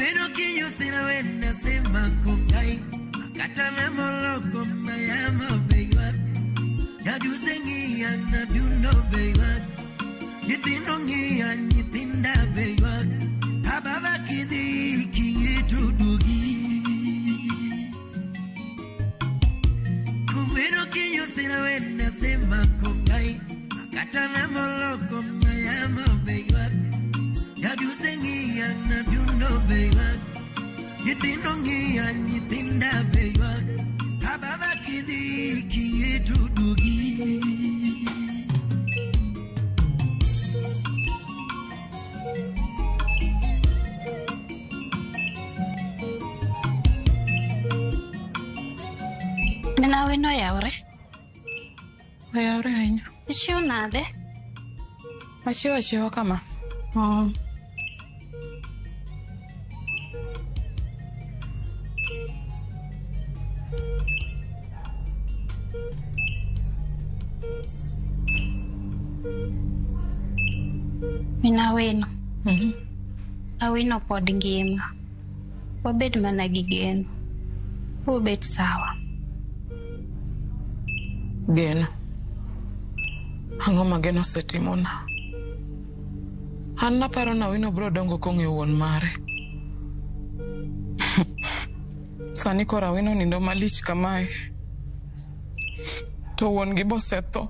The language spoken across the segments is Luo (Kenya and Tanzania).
Kumeno kinyosina wena sema kokai Katana moloko mayama beywak Yaduse ngiya na duno beywak Nyithindo ngiya nyithinda beywak Ababa kidhi kiyeto dugi Kumeno kinyosina wena sema kokai Katana moloko mayama beywak Yaduse ngiya na duno beywak Nyithindo ngiya nyithinda beywak Ababa kidhi kiyeto dugi. Nena awino oyawre? Oyawre ahinya. Ichiew nade? Achiew achiewa kama. Min Awino. Awino pod ngima. Wabed mana gi geno. Wobet sawa. Geno. Ang'o ma geno osetimona? An naparo ni Awino biro dongo kong'eyo wuon mare. Sani koro Awino nindo malich kamae. To wuon gi bosetho.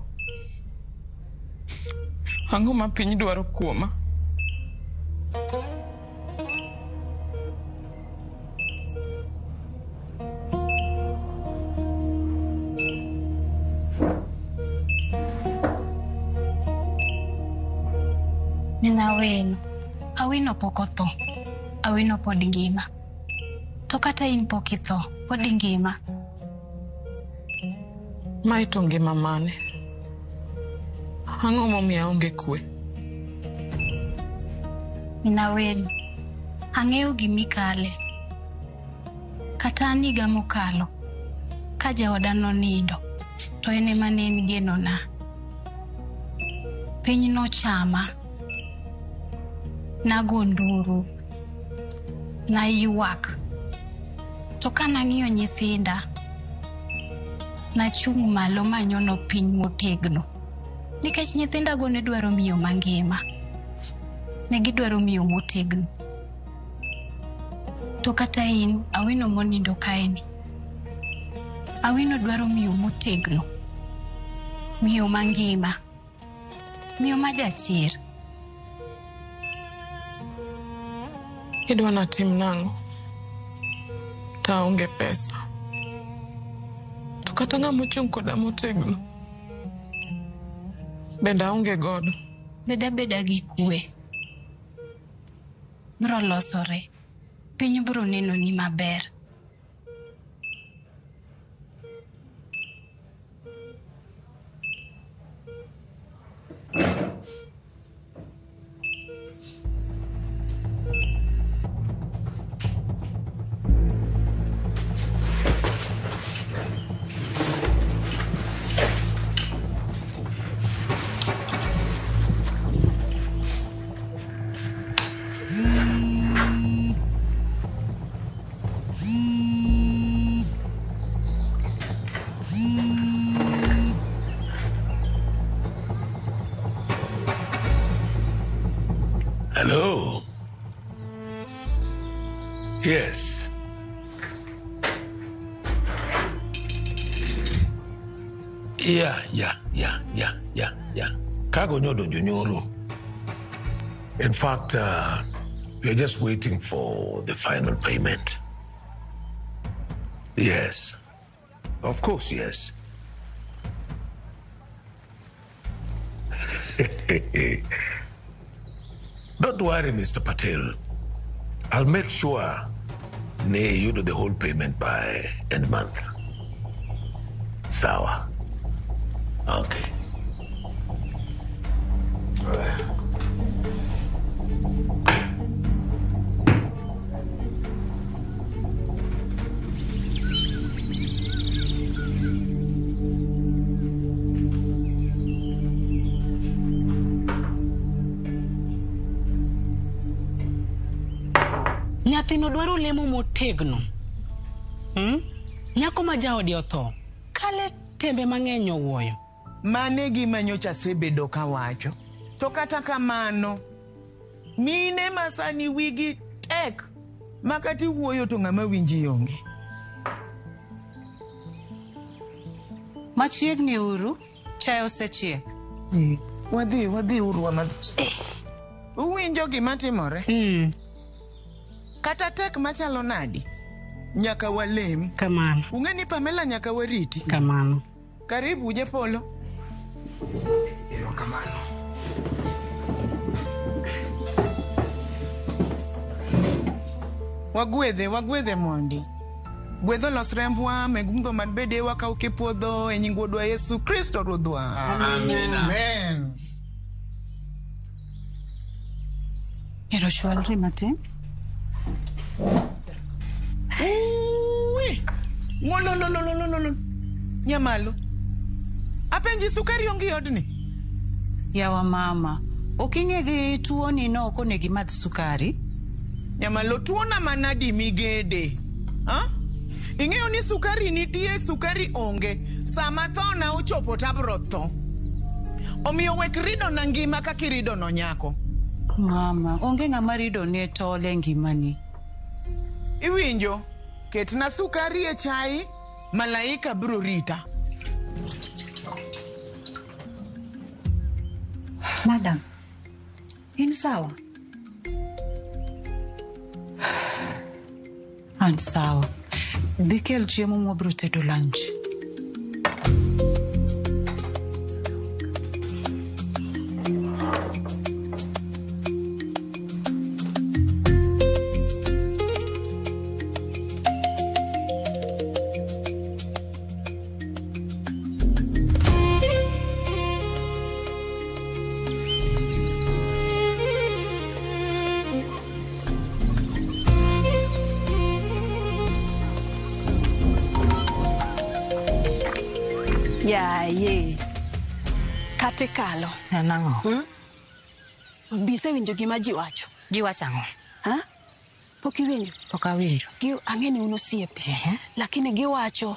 Ang'o ma piny dwaro kuoma? Min Awino. Awino pok otho. Awino pod ngima. To kata in pok itho, pod ingima. Mae to ngima mane? Ang'o momiyo aonge kwe? Min Awino, ang'eyo gimikale. Kata an higa mokalo, ka jaoda nonindo, to en ema ne en genona. Piny nochama. Nago nduru. Naywak. To ka nang'iyo nyithinda, nachung' malo manyono piny motegno. Nikech nyithindago ne dwaro miyo mangima. Ne gidwaro miyo motegno. To kata in, Awino monindo kaeni. Awino dwaro miyo motegno. Miyo mangima. Miyo ma jachir. Idwa natim nang'o? To aonge pesa. To kata ng'ama ochung' koda motegno bende aonge godo. Bed abeda gi kwe. Biro losore. Piny biro nenoni maber. Hello. Yes. Yeah. Kago nyodo nyoro. In fact, we are just waiting for the final payment. Yes. Of course, yes. Don't worry, Mr. Patel. I'll make sure ne you do the whole payment by end month. Sawa. Okay. All right. Nyathino dwaro lemo motegno. Nyako ma jaode otho. Kale tembe mang'eny owuoyo. Mane gima nyocha asebedo kawacho. To kata kamano, mine ma sani wigi tek ma kata iwuoyo to ng'ama winji onge. Machiegni uru, chae osechiek. Wadhi, wadhi uru wama. Uwinjo gima timore? Kata tek machalo nadi, nyaka walem. Kamano. Ung'e ni Pamela nyaka wariti. Kamano. Karibu Jepolo. Erokamano. Wagwedhe, wagwedhe mondi. Gwedho los rembwa, meg mudho man bedewa ka ukipuodho e nying Wuodwa Yesu Kristo Ruodhwa. Amen. Amen. Ero chwalri matin. Uwi! Ng'ololololololo. Nyamalo. Apenji sukari onge e odni? Yawa mama, ok ing'e gi tuoni no ok onego imadh sukari? Nyamalo tuona manadi migede. Ha? Ing'eyo ni sukari nitie, sukari onge. Sama thona ochopo to abro tho. Omiyo wek ridona ngima kaka iridono nyako. Mama, onge ng'ama ridoni tol e ngimani. Iwinjo? Ketna sukari e chai, malaika biro rita. Madam, in sawa? An sawa. Dhi kel chiemo mwabiro tedo lunch. Yaye. Kata ikalo. En ang'o? Be isewinjo gima ji wacho? Ji wacho ang'o? Ha? Pok iwinjo? Pok awinjo. Ang'e ni un osiepe. Lakini giwacho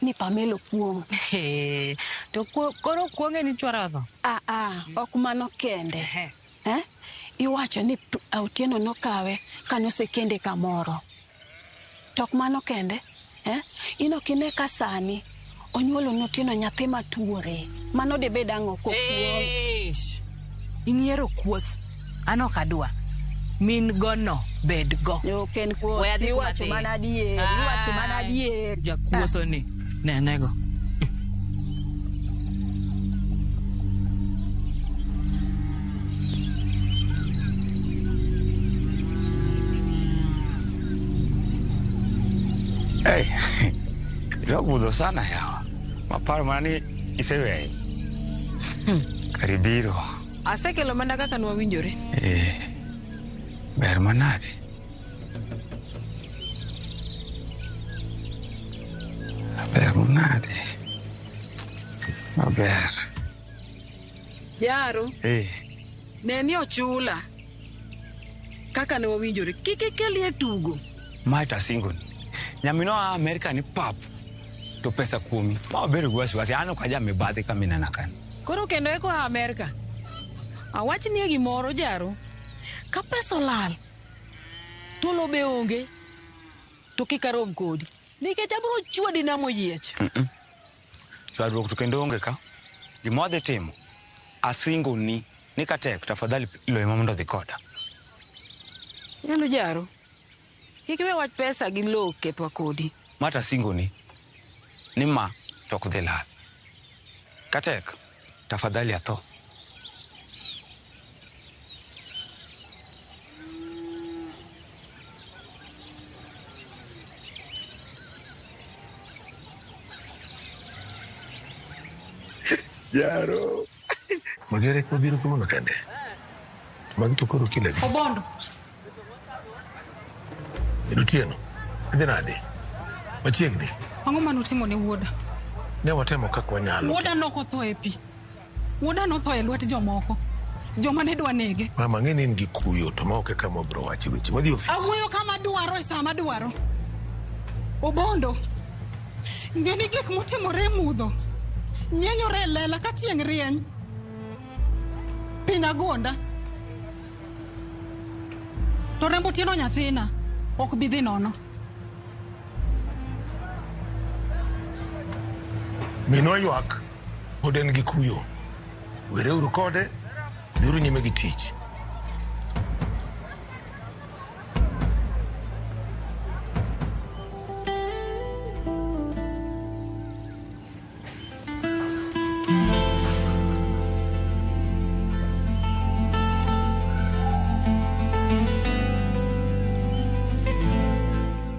ni Pamela okuong'. To koro kuong'e ni chwara otho? Ah ah, ok mano kende. Eh? Iwacho ni Otieno nokawe kanosekende kamoro. To ok mano kende. Eh? In ok ine ka sani onyuolo ne Otieno nyathi matuore. Mano debed ang'o kokuong'? Inyiero kuoth. An ok adwa. Min gono bed go. Ok en kuoth. Iwacho mana adier. Iwacho mana adier. Jakuotho ni. Nenego. Hey, idwa sana yawa. Maparo mana ni iseweyo. Karibiro. Asekelo mana kaka nwawinjore. Ber manade. Ber manade. Maber. Jaro. Ne ni ochula. Kaka ne wawinjore. Kik ikelie tugo. Mae to asingoni. Nyaminwa a Amerika ni pap. To pesa kuomi. Ma wabedo gi wasiwasi. An ok aja mibadhi ka minena kanyo. Koro kendo eko a Amerika. Awachnie gimoro Jaro. Ka pesa olal, to lobe onge, to kik arom kodi. Nikech abiro chwadi namo yiech. Chwadruok to kendo onge ka. Gima wadhi timo, asingoni ni katek tafadhali lo ema mondo odhi koda. Nyalo Jaro, kik iwe wach pesa gi lowo kethwa kodi. Ma to asingoni ni ma to ok dhi lal. Katek, tafadhali atho. Jaro. Magere ko biro kawuono kende. Magi to koro kile. Obondo. Otieno. Idhi nade? Machiegni. Ang'o manutimo ne wuoda? Ne watemo kaka wanyalo. Wuoda nok otho e pi. Wuoda notho e lwet jomoko. Joma ne dwa nege. Mama, ang'e ni in gi kuyo to ma ok e kama wabiro wache weche. Wadhi ofis. Awuoyo kama dwaro e sama dwaro. Obondo. Ng'e ni gik motimore e mudho nyenyore e lela ka chieng' rieny. Piny agonda. To remb Otieno nyathina ok bi dhi nono. Minwa ywak, pod en gi kuyo. Wereuru kode, dhiuru nyime gi tich.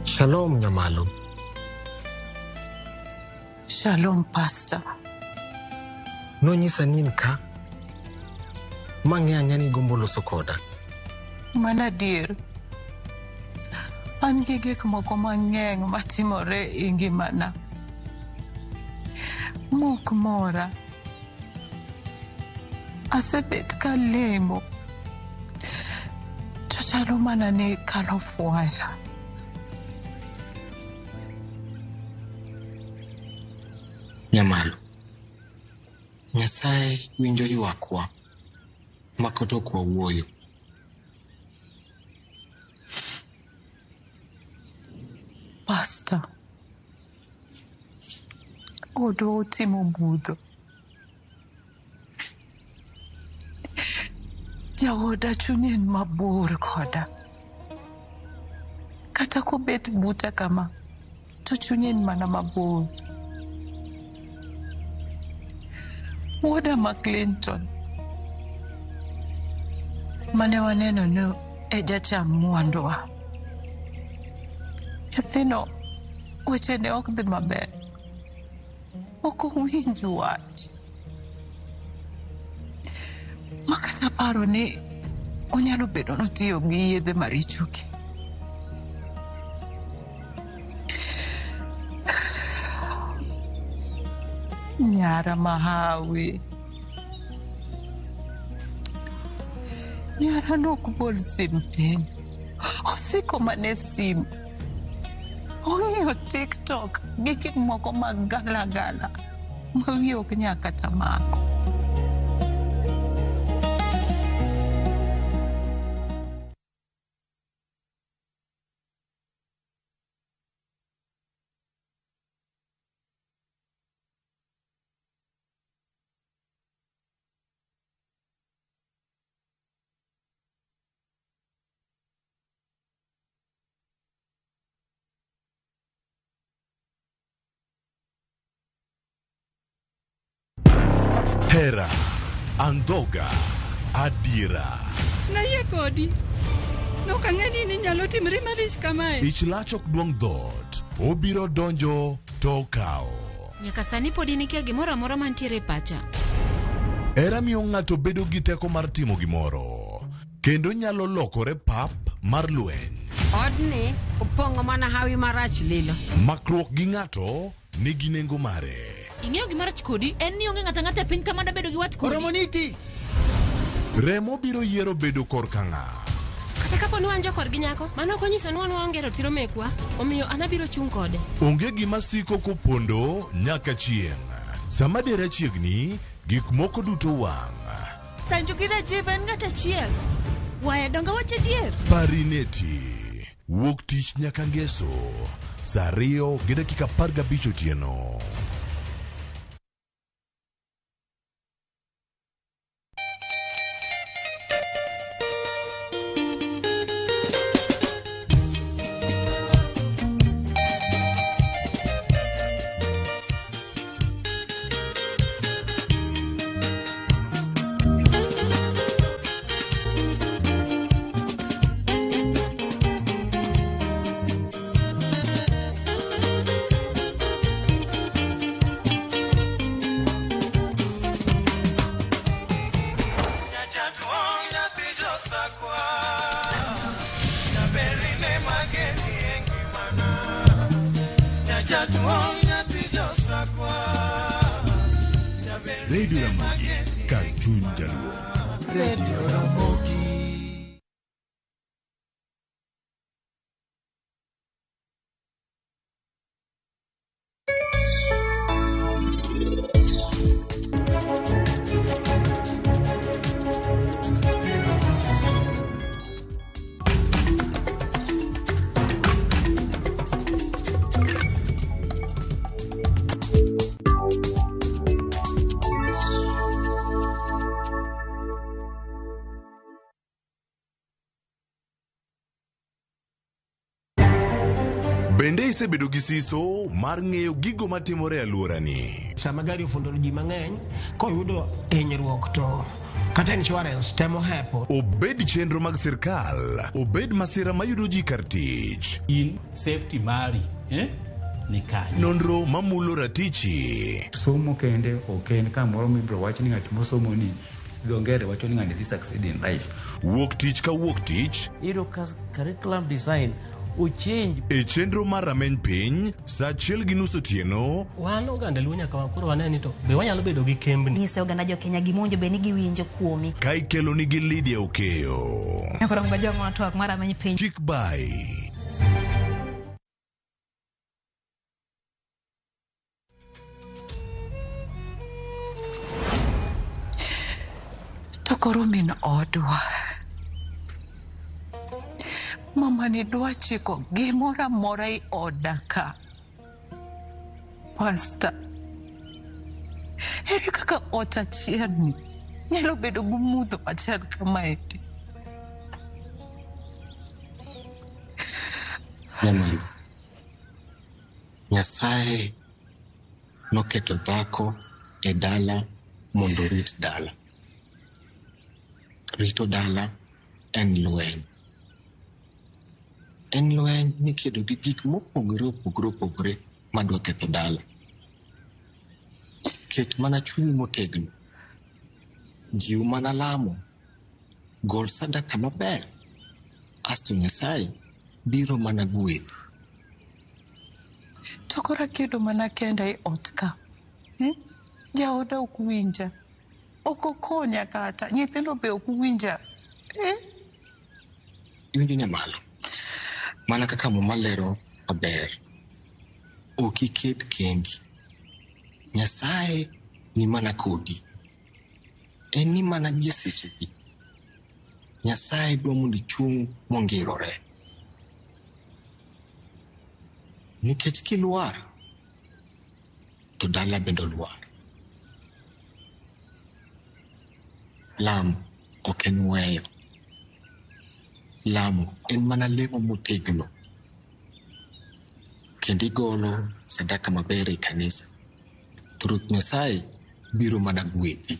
Shalom Nyamalo. Shalom, Pastor. Nonyisa ni in ka mang'e ang'e ni igombo loso koda. Mano adier. An gi gik moko mang'eny matimore e ngimana. Mok mora. Asebet kalemo. To chalo mana ni kalo fwaya. Nyamalo. Nyasaye winjo ywakwa ma kata ok wawuoyo. Pastor. Odwa otimo mudho. Jaoda chunye en mabor koda. Kata kobet buta kama, to chunye en mana mabor. Wuoda ma Clinton mane waneno ni e jacham mwanduwa. Nyathino wechene ok dhi maber. Ok owinj wach. Ma kata paro ni onyalo bedo notiyo gi yedhe marichogi. Nyara mahawi. Nyara nok bol sim piny. Osiko mana e sim. Ong'iyo TikTok gi gik moko mag galagala ma wiye ok nyal kata mako. Hera, andhoga, adiera. Nayie kodi. Nok ang'e ni ninyalo timri malich kamae. Ich lach ok duong' dhoot. Obiro donjo to okawo. Nyaka sani pod in ikia gimoro amora mantiere e pacha. Hera miyo ng'ato bedo gi teko mar timo gimoro. Kendo nyalo lokore pap mar lweny. Odni opong'o mana hawi marach lilo. Makruok gi ng'ato nigi nengo mare. Ing'eyo gima rach kodi en ni onge ng'ato ang'ata e piny ka mada bedo gi wat kodi. Oromo niti. Remo biro yiero bedo korka ng'a. Kata kapo ni wan jokorgi nyako, mano ok onyiso ni wan waonge ratiro mekwa, omiyo an abiro chung' kode. Onge gima siko kopondo nyaka chieng'. Sama dera chiegni, gik moko duto wang'. Sanju gi Rajiv en ng'at achiel. Waya donge wach adier? Parineti. Wuok tich nyaka ngeso. Saa 2:15 otieno. Radio Ramogi, kar chuny jaluo. Radio Ramogi. Bende isebedo gi siso mar ng'eyo gigo matimore e alworani? Sama gari ofundo ji mang'eny koyudo hinyruok to kata insurance temo hepo. Obed chenro mag sirkal, obed masira mayudo ji kar tich. In safety mari ni kanye? Nonro mamulo ratichi. Somo kende ok en kamoro mibiro wach ni ng'at mosomo ni dho ngere wacho ni ng'ani dhi succeed in life. Wuok tich ka wuok tich. Iyudo ka curriculum design ochange. E chenro mar rameny piny, saa 1:30 otieno. Wan oganda Luo nyaka koro wane ni to be wanyalo bedo gi kembni. Nyise oganda jo Kenya gima owinjo bed ni giwinjo kuomi. Ka ikelo nigi Lydia Okeyo. Nyakoro ngwa twak mar rameny piny. Chik bai. To koro min odwa. Mama ni dwa chiko gimoro amora i oda ka. Pasta, ere kaka ot achiel ni nyalo bedo gi mudho machal kamaendi? Jamani, Nyasaye noketo dhako e dala mondo orit dala. Rito dala en lweny. En lweny mikedo gi gik mopogore opogore opogore madwa ketho dala. Ket mana chunyi motegno. Jiw mana lamo. Gol sadaka maber. Asto Nyasaye biro mana gwedhi. To koro akedo mana kenda e ot ka. Jaoda ok winja. Ok okonya kata. Nyithindo be ok winja. Iwinjo nyamalo. Mana kaka Muma lero maber. Ok iket kendi. Nyasaye ni mana kodi. En ni mana gi sechegi. Nyasaye dwa mondo ichung' mongirore. Nikech kilwar, to dala bende olwar. Lamo ok en weyo. Lamo en mana lemo motegno. Kendo igolo sadaka maber e kanisa. To Ruoth Nyasaye biro mana gwedhi.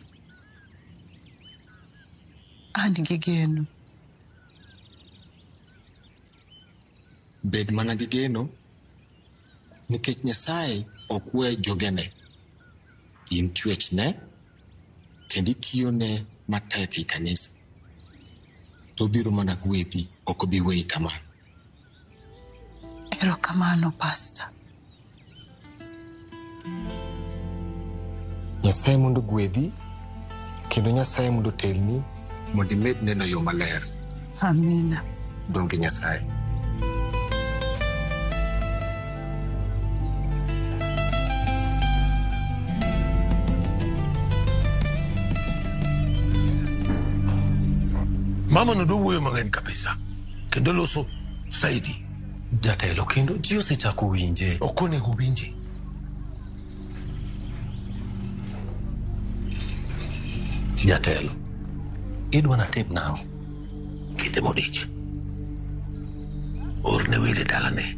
An gi geno. Bed mana gi geno nikech Nyasaye ok we jogene. In chwechne kendo itiyone matek e kanisa. To obiro mana gwedhi, ok obi weyi kamano. Erokamano, Pasta. Nyasaye mondo gwedhi kendo Nyasaye mondo otelni mondo imed neno yo maler. Amina. Donge Nyasaye. Mama no dwa wuoyo mang'eny kabisa kendo loso saidi. Jatelo kendo ji osechako winje. Ok onego winje. Jatelo, idwa natim nang'o? Kete modich. Orne welo dalane.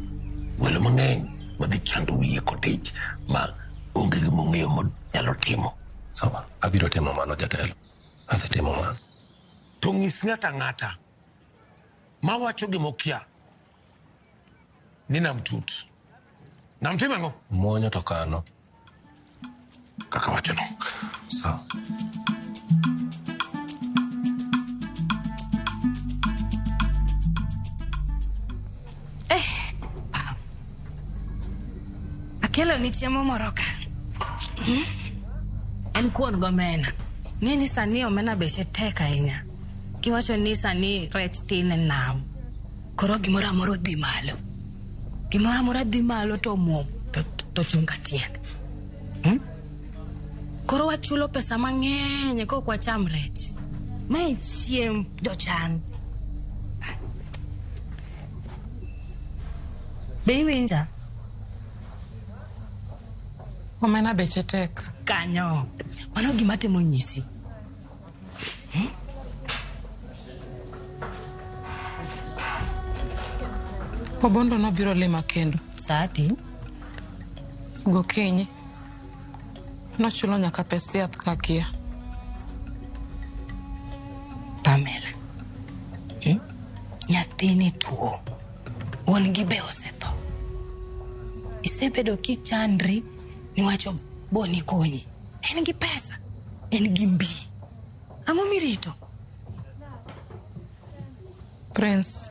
Welo mang'eny madhi chando wiye kodich ma onge gima ong'eyo monyalo timo. Sawa, abiro timo mano jatelo. Adhi timo mano. To ng'is ng'ato ang'ata mawacho gima okia ni nam tut. Nam timo ang'o? Muonyo to kano. Kaka wachono. Sawa. Akelo ni chiemo moro ka. En kuon gomena. Ng'e ni sani omena beche tek ahinya. Kiwacho ni sani rech tin e nam. Koro gimoro amora odhi malo. Gimoro amora dhi malo to omuom to chunga tiende. Koro wachulo pesa mang'eny kok wacham rech. Mae chiemb jochan. Be iwinja? Omena beche tek. Kanyo. Mano gima temo nyisi. Obondo nobiro lima kendo. Sa adi? Gokinyi. Nochulo nyaka pes yath kakia. Pamela. Nyathini tuo. Wuon gi be osetho. Isebedo kichandri niwach Boni konyi. En gi pesa. En gi mbi. Ang'o mirito? Prince.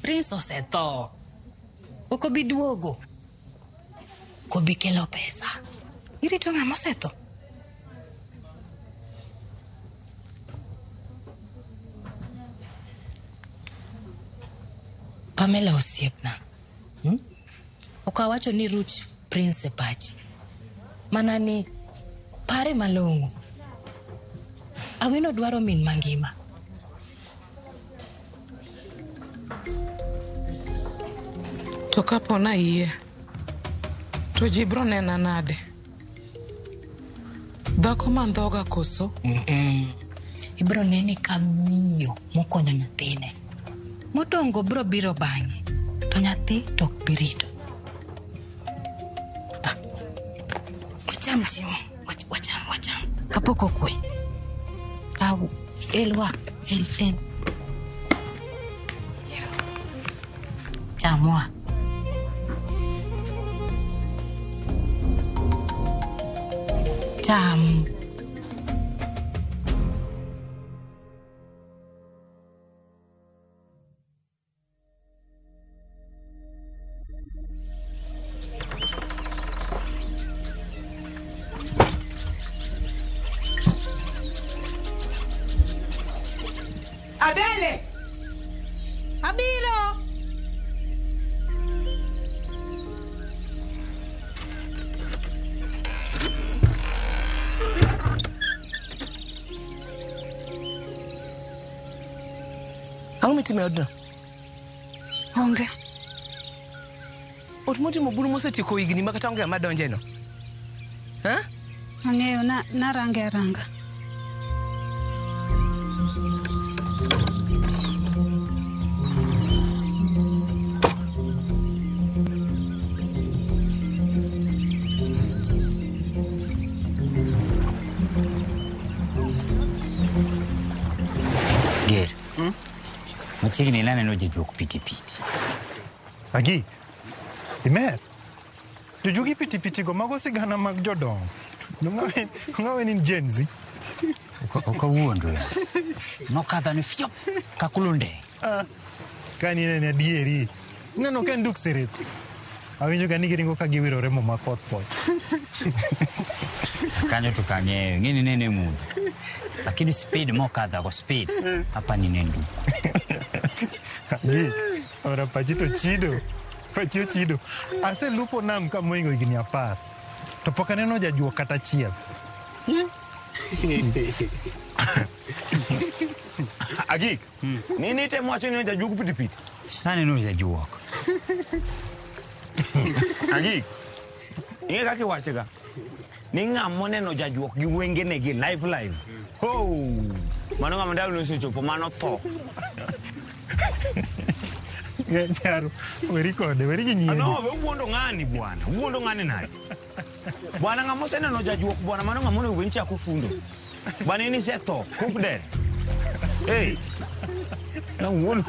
Prince osetho. Ok obi duogo. Ok obi kelo pesa. Irito ng'ama osetho? Pamela osiepna. Ok awacho ni ruch Prince e pachi. Mana ni pare malong'o. Awino dwaro min mangima. To kapo nayie, to ji bro nena nade? Dhako ma ndhoga koso? Ibro neni ka miyo mokonyo nyathine. Modongo bro biro bang'e. To nyathi to ok bi rito. Wacham chiemo. Wacham, wacham. Kapok okwe. Kaw, elwa, el, el. Ero. Chamwa. Cham. Adele! Abiro! Ang'o mitimo e odno? Onge. Ot motimo buru mosetieko higni ma kata onge ng'ama donjeno. Ha? Ang'eyo, narange aranga. Ger. Machiegni naneno jajuok pitipiti. Agi, imer. Jojuogi pitipiti go mago sigana mag jodongo. Ng'awe ni Gen Z. Ok awuondre. Nokadha ni fiop kakulunde. Ah, ka ni ne adieri. Ng'ano ka en duk seret. Awinjo ga ni giringo ka giwirore mo mapoth poth. Kanyo to kang'eyo, ng'eni nene mudho. Lakini speed mokadha go speed. Hapa ni ne nduku. Agi, ora pachi to chido. Pachi ochido. Aselupo nam ka moingo higni 10. To pok aneno jajuok kata achiel. Agik, nini temo wacho ni jajuok pitipiti? Aneno jajuok. Agik, ing'e kaka iwache ga? Ni ng'ama oneno jajuok gi wengene gi live live. Ho! Mano ng'ama ndalo osechopo, mano tho. Jaro, weri kode, weri gi nyiego. No, we wuondo ng'ani bwana. Wuondo ng'ani nade? Bwana ng'ama oseneno jajuok bwana, mano ng'ama onego bed ni chako fundo. Bwana in isetho, confident. Hey. Na wuondo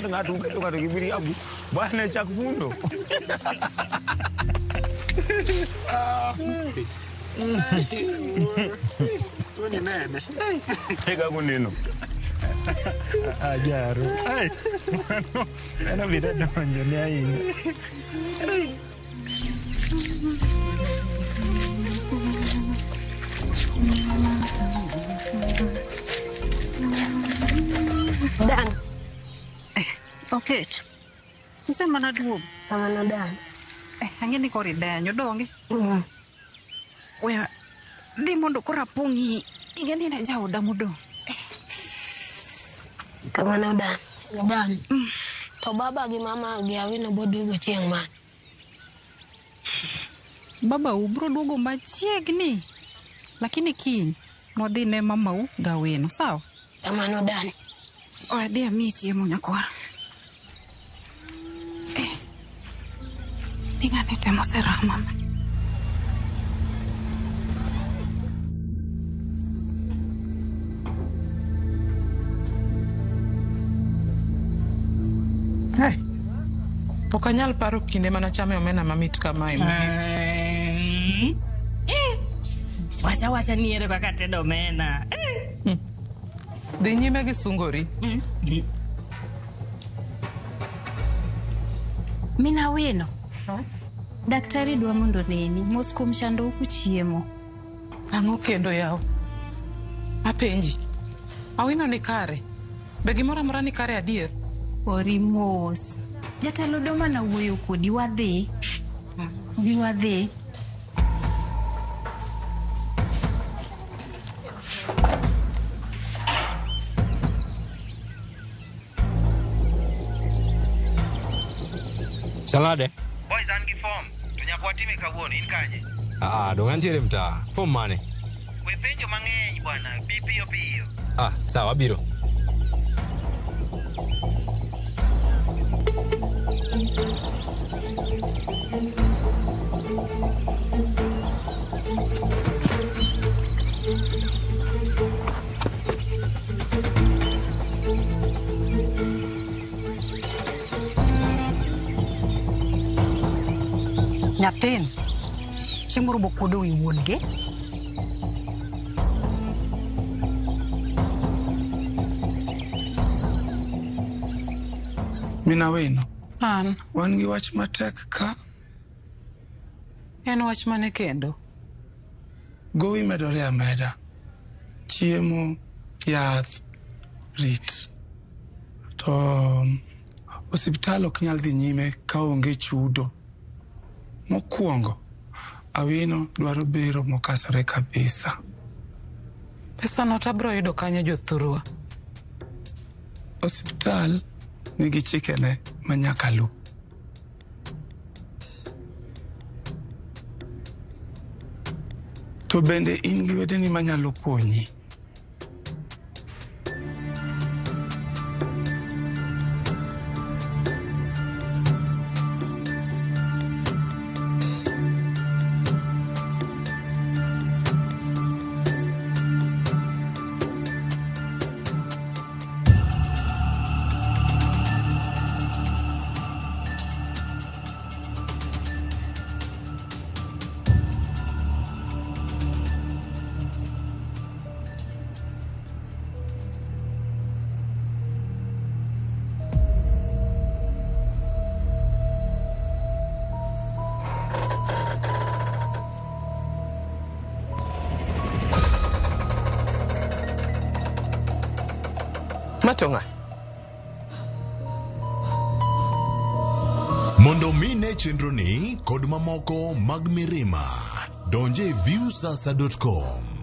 ng'ato uketo ng'ato gi miriambo. Bwana chak fundo. Tuoni nene. Eka guneno. Jaro. Ai, mano biro donjo ne ahinya. Dan. Okech. Isemana duogo. Kamano dan. Eh, ang'e ni koro idenyo donge? Weya dhi mondo koro apong'i. Ing'e ni in e jaoda modong'. Kamano dan. Dan. To baba gi mama gi Awino boduogo chieng' mane? Babau biro duogo machiegni. Lakini kiny nwadhi ne mamau gi Awino, sawa? Kamano dan. Oya dhi amiyi chiemo nyakwara. Eh, ni ng'ani temo serama. Hey, ok anyal paro kinde manachame omena mamit kamae mogik. Wacha wacha ni ere kaka tedo omena. Dhi nyime gi sungori. Min Awino, daktari dwa mondo oneni mos kuom chandou kuchiemo. Ang'o kendo yaw? Apenji. Awino ni kare. Be gimoro amora ni kare adier? Ori mos. Jatelo dwa mana wuoyo kodi wadhi. Bi wadhi. Salade? Boys an gi form to nyaka watime kawuono in kanye? Ah, dong antiere mtaa. Form mane? We penjo mang'eny bwana, bi piyo piyo. Ah, sawa abiro. Nyathini, chieng' moro bokuodo wi wuon gi. Min Awino, An. wan gi wach matek ka. En wach mane kendo? Gowi medore ameda. Chiemo, yath, rit. To osiptal ok nyal dhi nyime ka onge chudo. Mokwongo, Awino dwaro bero mokasore kabisa. Pesano to abiro yudo kanye jothurwa? Osiptal nigi chikene ma nyaka luw. To bende in gi wedeni manyalo konyi. Ma to ng'a? Mondo mi ne chenroni kod mamoko mag Mirima, donje viewsasa.com.